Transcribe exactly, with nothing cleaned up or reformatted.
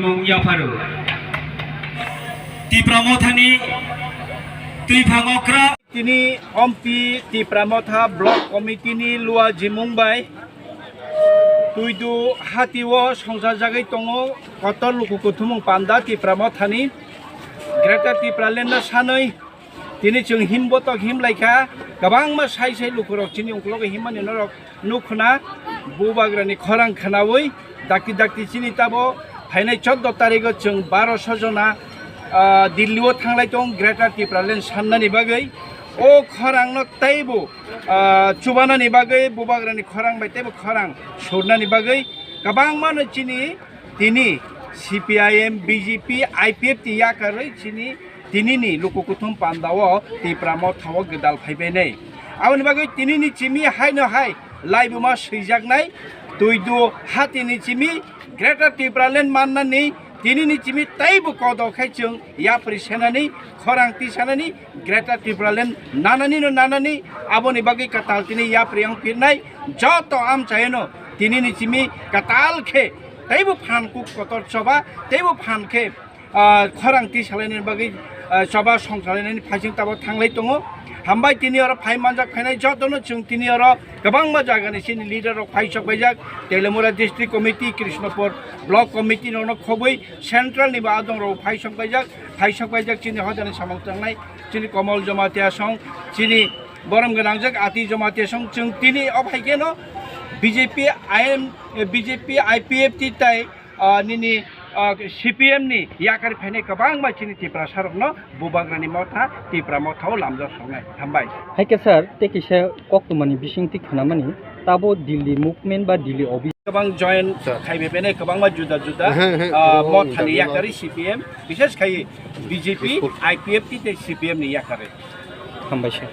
Mung yapharo. Tipra Mothani twiphang okra. Tini Ompi Tipra Motha Block Committee ni lua jimung bai Tuidu hati o songchar jagwi tongo kotor luku kuthumung panda Tipra Mothani Greater Tipraland no sanwi tini chwng himbotok himlaikha, kwbangma sai sai lukurok chini ungkulugo himmani norok nukhuna bubagrani khorang khwnawi dakti dakti chini tabo phainai chordo tarigo chwng baro sojona, ah, Delhi o thanglai tong Greater Tipraland sannani bagwi. O khorangno teibo, ah, chubanani bagwi, bubagrani khorang bai teibo khorang surnani bagwi kwbangmano chini tini C P I M, B J P, I P F T yakarwi chini tinini luku kuthum pandao Tipra Mothao gwdal phaibainai. Aboni bagwi tinini chimi haino hai laibuma swijaknai Tuidu hatini chimi Greater Tipraland mannani tinini chimi teibo kodo khai chwng yapri senani, khorang tisanani, Greater Tipraland nanani no nanani, aboni bagwi kwtal tini yapri ang pirnai joto amchaino tinini chimi kwtal khe teibo phan kuk kotor choba, teibo phan khe, ah, khorang tisalainani bagwi, ah, choba songchalainani phaising tabo thanglai tongo. Hambai tini oro phai manjak phainai jotono chwng tini oro kwbangma jagani chini leader rok phai sok paijak, Telemura District Committee, Krishnapur Block Committee rokno khobwi central ni bo adong rok phai sok paijak, phai sok paijak chini hojani samung tangnai chini Komol Jamatia song, chini borom gwnangjak Ati Jamatia song, chwng tini o phai kheno B J P I M, B J P I P F T tai, ah, nini, ah, C P M ni yakari phainai kwbangma chini Tiprasa rokno Bubagrani Motha, Tipra Mothao lamjak songnai. Hambai. Hai khe sir, tei kisa koktwmani bisingtwi khwnamani, tabo Delhi movement ba Delhi office. Kwbang join khai bai bene kwbangma juda juda, He, he, ah, oh, mothani juda juda. Yakari C P M, bises khai B J P, I P F T tei C P M ni yakari. Hambai sir.